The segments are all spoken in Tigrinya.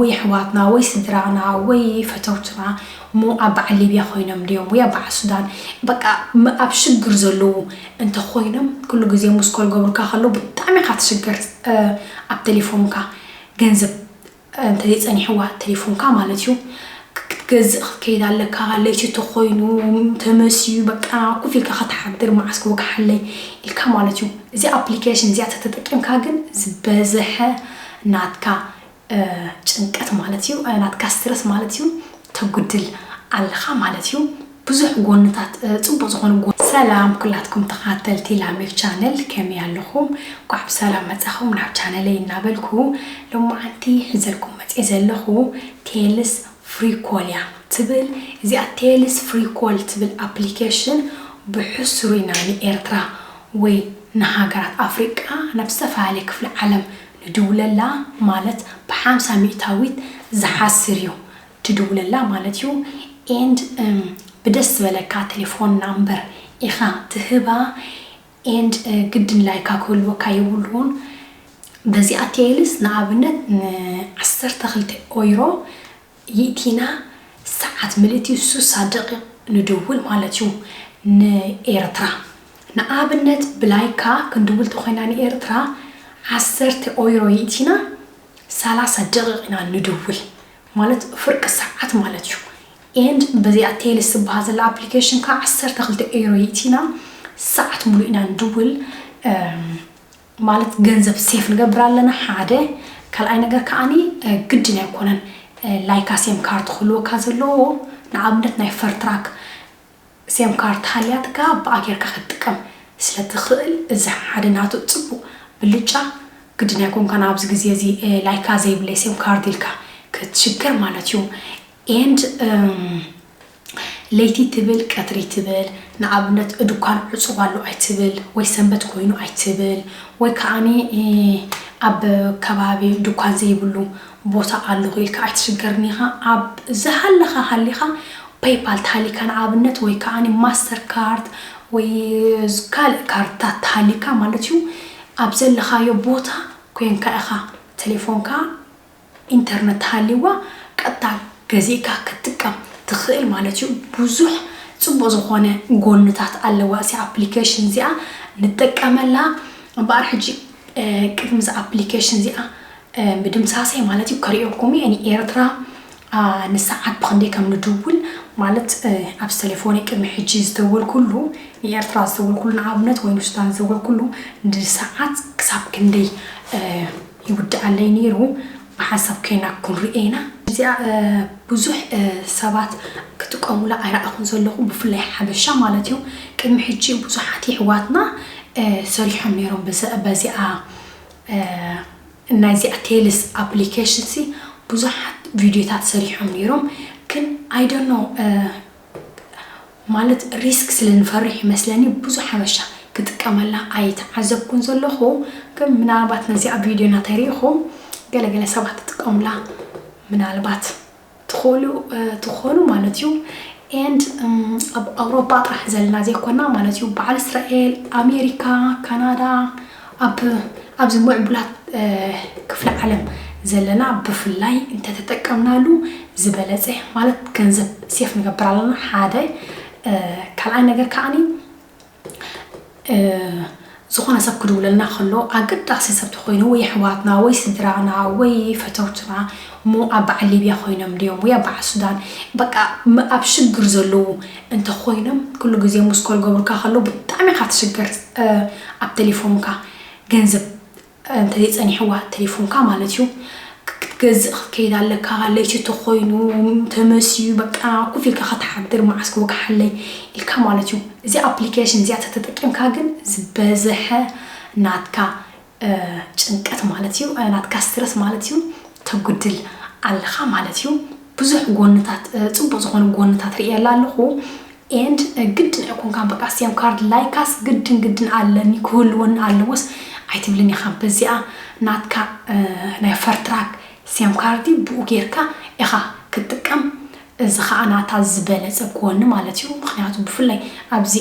ወይ ኣሕዋትና ወይ ስድራና ወይ ፈተውትና እሞ ኣብ በዓል ሊብያ ኮይኖም ድዮም ወይ ኣብ በዓል ሱዳን፣ በቃ ኣብ ሽግር ዘለዉ እንተኮይኖም ኩሉ ግዜ ሙስኮል ገብሩካ ከለዉ ብጣዕሚ ኢካ ትሽገር። ኣብ ቴሌፎንካ ገንዘብ እንተዘይጸኒሕዋ ቴሌፎንካ ማለት እዩ ክትገዝእ ክትከይድ ኣለካ። ለይቲ ተኮይኑ ተመስዩ በቃ ኩፍ ኢልካ ክትሓድር መዓስ ክወግሓለይ ኢልካ ማለት እዩ። እዚ ኣፕሊኬሽን እዚኣ ተተጠቂምካ ግን ዝበዝሐ ናትካ ጭንቀት ማለት እዩ፣ ናትካ ስትረስ ማለት እዩ ተጉድል ኣለኻ ማለት እዩ። ብዙሕ ጎንታት ጽቡቅ ዝኾኑ ጎ ሰላም ኩላትኩም ተኻተልቲ ላሜክ ቻነል፣ ከመይ ኣለኹም? ኳዕ ብሰላም መጻኹም ናብ ቻነለይ እናበልኩ፣ ሎማዓንቲ ሒዘልኩም መጽኤ ዘለኹ ቴልስ ፍሪኮል እያ ትብል። እዚኣ ቴልስ ፍሪኮል ትብል ኣፕሊኬሽን ብሕሱር ኢና ንኤርትራ ወይ ንሃገራት ኣፍሪቃ ናብ ዝተፈላለየ ክፍሊ ዓለም ንድውለላ፣ ማለት ብሓምሳ ሚእታዊት ዝሓስር እዩ ትድውለላ ማለት እዩ። ኤንድ ብደስ ዝበለካ ቴሌፎን ናምበር ኢኻ ትህባ። ኤንድ ግድን ላይካ ክህልወካ የብሉን። በዚኣ ቴልስ ንኣብነት ንዓሰርተ ክልተ ኦይሮ ይእቲና ሰዓት ምልእቲ ሱሳ ደቂቕ ንድውል ማለት እዩ ንኤርትራ። ንኣብነት ብላይካ ክንድውል ተኮይና ንኤርትራ ዓሰርተ ኦይሮ ይእቲና ሰላሳ ደቂቕ ኢና ንድውል ማለት ፍርቂ ሰዓት ማለት እዩ። ኤንድ በዚኣ ቴልስ ዝበሃል ዘላ ኣፕሊኬሽን ከዓ ዓሰርተ ክልተ ኦይሮ ይእቲና ሰዓት ሙሉእ ኢና ንድውል። ማለት ገንዘብ ሴፍ ንገብር ኣለና ሓደ። ካልኣይ ነገር ከዓኒ ግድን ኣይኮነን ላይካ ሴም ካርድ ክህልወካ ዘለዎ። ንኣብነት ናይ ፈርትራክ ሴም ካርድ ሃልያትካ ብኣ ጌርካ ክትጥቀም ስለ ትኽእል እዚ ሓደ ናቱ ጽቡቕ ብልጫ። ግድን ኣይኮንካን ኣብዚ ግዜ እዚ ላይካ ዘይብለይ ሴም ካርድ ኢልካ ክትሽገር ማለት እዩ። ኤንድ ለይቲ ትብል ቀትሪ ትብል፣ ንኣብነት ድኳን ዕጹብ ኣሎ ኣይትብል ወይ ሰንበት ኮይኑ ኣይትብል ወይ ከዓኒ ኣብ ከባቢ ድኳን ዘይብሉ ቦታ ኣለኹ ኢልካ ኣይትሽገርን ኢኻ። ኣብ ዝሃለኻ ሃሊኻ ፔይፓል ተሃሊካ ንኣብነት ወይ ከዓኒ ማስተር ካርድ ወይ ካልእ ካርድታት ተሃሊካ ማለት እዩ ኣብ ዘለኻዮ ቦታ ኮንካ ኢኻ ቴሌፎንካ ኢንተርነት ተሃልይዋ ቀጥታ ገዚእካ ክትጥቀም ትኽእል ማለት እዩ። ብዙሕ ጽቡቕ ዝኾነ ጎንታት ኣለዋ እዚኣ ኣፕሊኬሽን እዚኣ ንጠቀመላ። እምበኣር ሕጂ ቅድሚ እዛ ኣፕሊኬሽን እዚኣ ምድምሳሰይ ማለት እዩ ከርእየኩም እየ ንኤርትራ ንሰዓት ብክንደይ ከም ንድውል ማለት ኣብዚ ቴሌፎነይ ቅድሚ ሕጂ ዝደወልኩሉ ንኤርትራ ዝደወልኩሉ ንኣብነት ወይ ንሱዳን ዝደወልኩሉ ንሰዓት ክሳብ ክንደይ ይውድኣለይ ነይሩ ብሓንሳብ ኮይና ክንሪኦ ኢና። እዚኣ ብዙሕ ሰባት ክጥቀሙላ ኣይረኣኹን ዘለኹ ብፍላይ ሓበሻ ማለት እዩ። ቅድሚ ሕጂ ብዙሓት የሕዋትና ሰሪሖም ነይሮም በዚኣ ናይዚኣ ቴልስ ኣፕሊኬሽን ሲ ብዙሓት ቪድዮታት ሰሪሖም ነይሮም ግን I don't know ማለት ሪስክ ስለ ንፈርሕ ይመስለኒ ብዙሕ ሓበሻ ክጥቀመላ ኣይተዓዘብኩን ዘለኹ። ግን ምናልባት ነዚኣ ቪድዮ እናተሪእኹም ገለገለ ሰባት ትጥቀሙላ ምናልባት ትኽእሉ ትኾኑ ማለት እዩ። ኤንድ ኣብ ኣውሮፓ ጥራሕ ዘለና ዘይኮና ማለት እዩ በዓል እስራኤል ኣሜሪካ ካናዳ ኣብ ኣብዚ ምዕቡላት ክፍለ ዓለም ዘለና ብፍላይ እንተተጠቀምናሉ ዝበለፀ ማለት ገንዘብ ሴፍ ንገብር ኣለና ሓደ። ካልኣይ ነገር ከዓኒ ዝኾነ ሰብ ክድውለልና ከሎ ኣገዳሲ ሰብ ተኮይኑ ወይ ኣሕዋትና ወይ ስድራና ወይ ፈተውትና እሞ ኣብ በዓል ሊብያ ኮይኖም ድዮም ወይ ኣብ በዓል ሱዳን በቃ ኣብ ሽግር ዘለዉ እንተኮይኖም ኩሉ ግዜ ሙስኮል ገብሩካ ከሎ ብጣዕሚ ኢካ ትሽገር ኣብ ቴሌፎንካ ገንዘብ እንተዘይጸኒሕዋ ቴሌፎንካ ማለት እዩ ክትገዝእ ክትከይድ ኣለካ ለይቲ ተኮይኑ ተመስዩ በቃ ኩፍ ኢልካ ክትሓድር መዓስ ክወግሓለይ ኢልካ ማለት እዩ። እዚ ኣፕሊኬሽን እዚኣ ተተጠቂምካ ግን ዝበዝሐ ናትካ ጭንቀት ማለት እዩ ናትካ ስትረስ ማለት እዩ ተጉድል ኣለኻ ማለት እዩ። ብዙሕ ጎንታት ጽቡቅ ዝኾኑ ጎንታት ርእየላ ኣለኹ። And ግድን ኣይኮንካን በቃ ሴም ካርድ ላይካስ ግድን ግድን ኣለኒ ክህልወኒ ኣለዎስ ኣይትብልን ኢኻ። በዚኣ ናትካ ናይ ፈርትራክ ሴም ካርዲ ብኡ ጌርካ ኢኻ ክትጥቀም። እዚ ኸዓ ናታ ዝበለጸ ጎኒ ማለት እዩ። ምኽንያቱ ብፍላይ ኣብዚ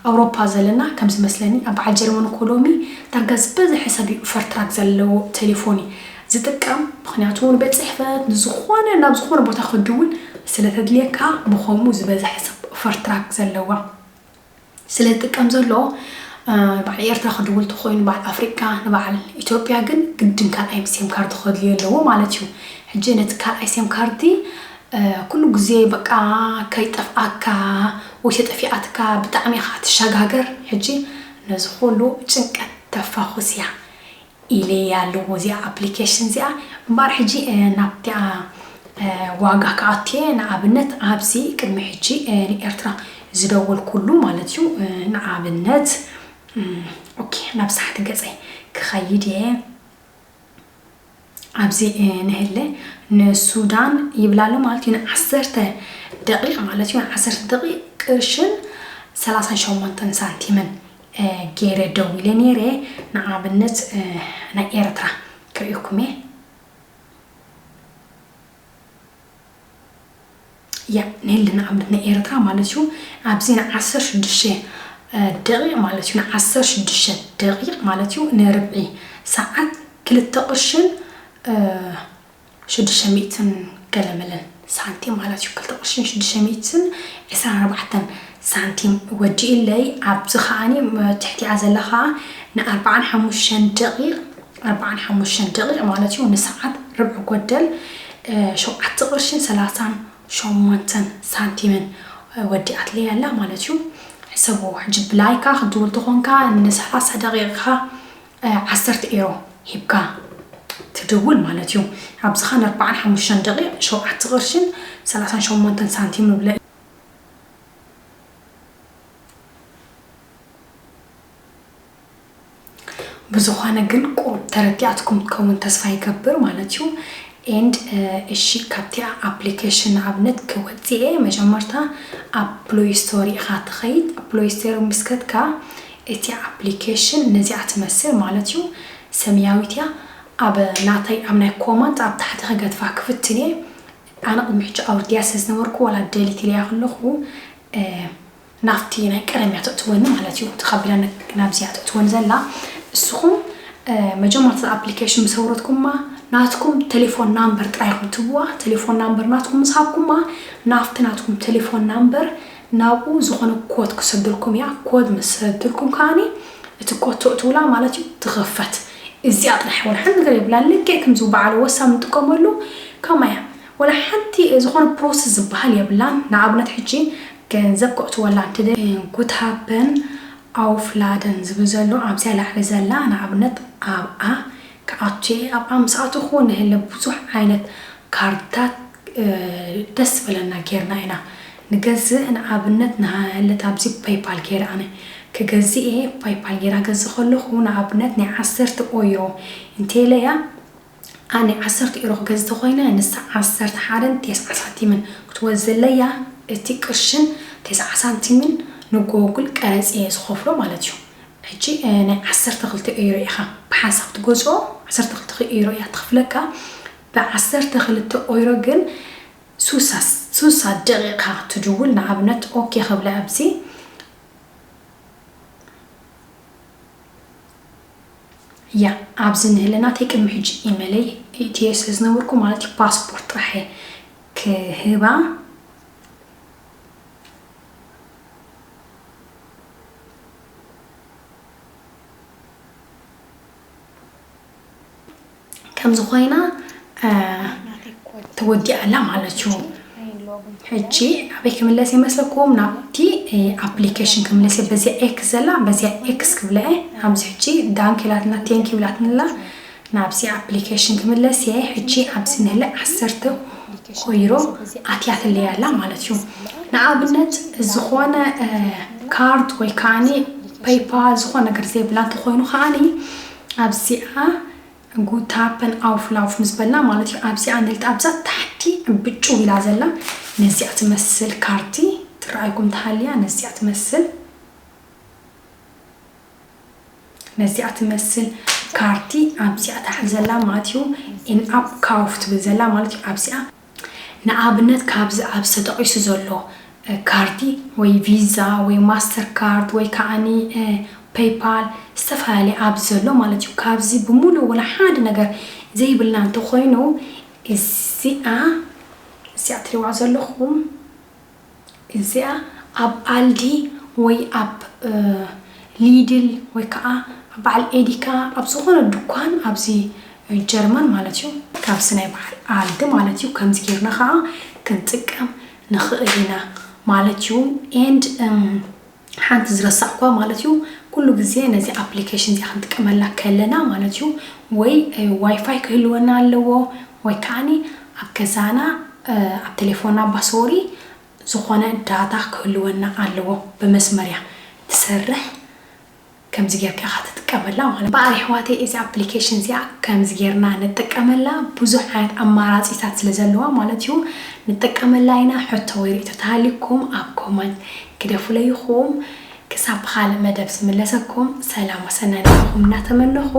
ኣውሮፓ ዘለና ከም ዝመስለኒ ኣብ በዓል ጀርመን እኮ ሎሚ ዳርጋ ዝበዝሐ ሰብ እዩ ፈርትራክ ዘለዎ ቴሌፎን እዩ ዝጥቀም፣ ምኽንያቱ ንቤት ጽሕፈት፣ ንዝኾነ፣ ናብ ዝኾነ ቦታ ክድውል ስለተድልየካ፣ ብኸምኡ ዝበዝሐ ሰብ ኦፈር ትራክ ዘለዋ ስለ ዝጥቀም ዘሎ፣ እ፣ በዓል ኤርትራ ክድውል ተኾይኑ፣ በዓል ኣፍሪቃ፣ ንበዓል ኢትዮጵያ ግን ግድን ካልኣይ ሴም ካርድ ከድልዮ ኣለዎ ማለት እዩ። ሕጂ ነቲ ካልኣይ ሴም ካርዲ፣ እ፣ ኩሉ ግዜ በቃ ከይጠፍኣካ ወይ ተጠፊኣትካ ብጣዕሚ ኢኻ ትሸጋገር። ሕጂ ነዚ ኩሉ ጭንቀት ተፋኹስ እያ። ኢለያ ኣለዎ እዚኣ ኣፕሊኬሽን እዚኣ። እምበኣር ሕጂ፣ እ፣ ናብቲኣ፣ እ፣ ዋጋ ክኣቱ እየ። ንኣብነት ኣብዚ ቅድሚ ሕጂ፣ እ፣ ንኤርትራ ዝደወልኩሉ ማለት እዩ። እ፣ ንኣብነት፣ እም፣ ኦኬ፣ ናብ ሳሕቲ ገጸይ ክኸይድ እየ። ኣብዚ፣ እ፣ ንህለ ንሱዳን ይብል ኣሎ ማለት እዩ። ንዓሰርተ ደቂቕ ማለት እዩ። ንዓሰርተ ደቂቕ ቅርሽን ሰላሳን ሸሞንተን ሳንቲምን፣ እ፣ ገይረ ደዊለ ነይረ። ንኣብነት፣ እ፣ ናይ ኤርትራ ክርእየኩም እየ። ያ፣ ንህሊ ንኣብነት ናይ ኤርትራ ማለት እዩ። ኣብዚ ንዓሰርተ ሽዱሽተ፣ እ፣ ደቂቕ ማለት እዩ። ንዓሰርተ ሽዱሽተ ደቂቕ ማለት እዩ። ንርብዒ ሰዓት ክልተ ቅርሽን፣ እ፣ ሽዱሽተ ሚእትን ገለመለን ሳንቲም ማለት እዩ። ክልተ ቅርሽን ሽዱሽተ ሚእትን ዕስራን ኣርባዕተን ሳንቲም ወዲእለይ። ኣብዚ ከኣኒ፣ ም-፣ ትሕቲኣ ዘላ ከኣ ንኣርባዓን ሓሙሽተን ደቂቕ፣ ኣርባዓን ሓሙሽተን ደቂቕ ማለት እዩ። ንሰዓት ርብዒ ጎደል፣ እ፣ ሸውዓተ ቅርሽን ሰላሳን ሸሞንተን ሳንቲምን፣ እ፣ ወዲኣትለይ ኣላ ማለት እዩ። ሕሰቡ፣ ሕጂ ብላይካ ክትድውል ተኾንካ ንሰላሳ ደቂቕኻ፣ እ፣ ዓሰርተ ኤሮ ሂብካ ትድውል ማለት እዩ። ኣብዚ ኸኣ ንኣርባዓን ሓሙሽተን ደቂቕ ሸውዓተ ቅርሽን ሰላሳን ሸሞንተን ሳንቲም ንብለ። ብዝኾነ ግን ቁሩብ ተረዲኣትኩም ትከውን ተስፋ ይገብር ማለት እዩ። ኤንድ፣ እ፣ እሺ፣ ካብቲኣ ኣፕሊኬሽን ንኣብነት ክወጽእ እየ። መጀመርታ ኣብ ፕሎይ ስቶር ኢኻ ትኸይድ። ኣብ ፕሎይ ስቶር ምስ ከድካ እቲ ኣፕሊኬሽን ነዚኣ ትመስል ማለት እዩ። ሰማያዊት እያ። ኣብ ናተይ፣ ኣብ ናይ ኮማንድ ኣብ ታሕቲ ክገድፋ ክፍትን እየ። ኣነ ቅድሚ ሕጂ ኣውርድያ ስለ ዝነበርኩ ዋላ ደሊት ኢለያ ከለኹ፣ እ፣ ናብቲ ናይ ቀደም እያ ተእትወኒ ማለት እዩ። ተቐቢላ ነ-፣ ናብዚኣ ተእትወኒ ዘላ። እስኹም፣ እ፣ መጀመርታ ኣፕሊኬሽን ምስ ኣውረድኩማ ናትኩም ቴሌፎን ናምበር ጥራይ ኢኹም ትህብዋ። ቴሌፎን ናምበር ናትኩም ምስ ሃብኩማ ናብቲ ናትኩም ቴሌፎን ናምበር ናብኡ ዝኾነ ኮድ ክሰደልኩም እያ። ኮድ ምስ ሰደልኩም ከኣኒ እቲ ኮድ ተእትውላ ማለት እዩ ትኸፈት። እዚኣ ጥራሕ ወላ ሓንቲ ነገር የብላን። ልክዕ ከምዚ በዓል ወሳም ንጥቀመሉ ከማያ ወላ ሓንቲ ዝኾነ ፕሮሰስ ዝበሃል የብላን። ንኣብነት ሕጂ ገንዘብ ከእትወላ እንትደ-፣ ጉት ሃበን ኣውፍላደን ዝብል ዘሎ ኣብዚኣ ላዕሊ ዘላ ንኣብነት ኣብኣ ክኣቱ እየ። ኣብኣ ምስ ኣተኹ ንህለ ብዙሕ ዓይነት ካርድታት፣ እ፣ ደስ ዝበለና ጌርና ኢና ንገዝእ። ንኣብነት ንሃለት ኣብዚ ፔይፓል ጌረ ኣነ ክገዝእ እየ። ፔይፓል ጌራ ገዝእ ከለኹ ንኣብነት ናይ ዓሰርተ ኦይሮ እንተኢለያ ኣነ ዓሰርተ ኤሮ ክገዝእ ተኾይነ፣ ንሳ ዓሰርተ ሓደን ተስዓ ሳንቲምን ክትወዝ ዘለያ፣ እቲ ቅርሽን ተስዓ ሳንቲምን ንጎጉል ቀረጽ እየ ዝኸፍሎ ማለት እዩ። ሕጂ፣ እ፣ ናይ ዓሰርተ ክልተ ኤሮ ኢኻ ብሓንሳብ ትገዝኦ፣ ዓሰርተ ክልተ ኤሮ እያ ትኸፍለካ። ብዓሰርተ ክልተ ኤሮ ግን ሱሳ፣ ሱሳ ደቂቓ ትድውል። ንኣብነት ኦኬ ክብለ ኣብዚ ያ፣ ኣብዚ ንህለ ናተይ ቅድሚ ሕጂ ኢመለይ ኢትዮ ስለ ዝነበርኩ ማለት እዩ፣ ፓስፖርት ጥራሕ እየ ክህባ። ከምዚ ኮይና፣ እ፣ ተወዲኣ ኣላ ማለት እዩ። ሕጂ ኣበይ ክምለስ ይመስለኩም? ናብቲ፣ እ፣ ኣፕሊኬሽን ክምለስ እየ። በዚኣ ኤክስ ዘላ፣ በዚኣ ኤክስ ክብላ እየ። ኣብዚ ሕጂ ዳንክ ኢላትና፣ ቴንክ ዩ ኢላትና ኣላ። ናብዚ ኣፕሊኬሽን ክምለስ እየ። ሕጂ ኣብዚ ንህለ ዓሰርተ ኮይሮ ኣትያትለይ ኣላ ማለት እዩ። ንኣብነት ዝኾነ፣ እ፣ ካርድ ወይ ከዓኒ ፔይፓል ዝኾነ ነገር ዘይብላ እንተኾይኑ ከዓኒ ኣብዚኣ ጉታፐን ኣውፍላውፍ ምስ በልና ማለት እዩ። ኣብዚኣ ንልጣ ኣብዛ ታሕቲ ብጭው ኢላ ዘላ ነዚኣ ትመስል ካርቲ ትረኣይኩም ተሃልያ፣ ነዚኣ ትመስል፣ ነዚኣ ትመስል ካርቲ ኣብዚኣ ታሕቲ ዘላ ማለት እዩ። ኢን ኣፕ ካውፍ ትብል ዘላ ማለት እዩ። ኣብዚኣ ንኣብነት ካብዚ ኣብዚ ተጠቒሱ ዘሎ፣ እ፣ ካርዲ ወይ ቪዛ ወይ ማስተር ካርድ ወይ ከዓኒ፣ እ፣ ፔይፓል ዝተፈላለየ ኣብዚ ዘሎ ማለት እዩ። ካብዚ ብምሉእ ወላ ሓደ ነገር ዘይብልና እንተኾይኑ እዚኣ እዚኣ ትሪዋ ዘለኹም እዚኣ ኣብ ኣልዲ ወይ ኣብ ሊድል ወይ ከዓ ኣብ በዓል ኤዲካ ኣብ ዝኾነ ድኳን ኣብዚ ጀርመን ማለት እዩ ካብዚ ናይ በዓል ኣልዲ ማለት እዩ ከምዚ ጌርና ከዓ ክንጥቀም ንኽእል ኢና ማለት እዩ። And ሓንቲ ዝረሳዕኳ ማለት እዩ ኩሉ ግዜ ነዚ ኣፕሊኬሽን እዚኣ ክንጥቀመላ ከለና ማለት እዩ ወይ ዋይፋይ ክህልወና ኣለዎ ወይ ከዓኒ ኣብ ገዛና ኣብ ቴሌፎንና ባሶሪ ዝኾነ ዳታ ክህልወና ኣለዎ። ብመስመር እያ ትሰርሕ። ከምዚ ጌርካ ኢኻ ትጥቀመላ ማለት በኣር ኣሕዋተይ እዚ ኣፕሊኬሽን እዚኣ ከምዚ ጌርና ንጥቀመላ ብዙሕ ዓይነት ኣማራፂታት ስለ ዘለዋ ማለት እዩ ንጥቀመላ ኢና። ሕቶ ወይ ርእቶ ተሃሊኩም ኣብ ኮመንት ግደፉለይ ኢኹም። ክሳብ ብኻልእ መደብ ዝምለሰኩም ሰላም ወሰናይ ንዓኹም እናተመነኹ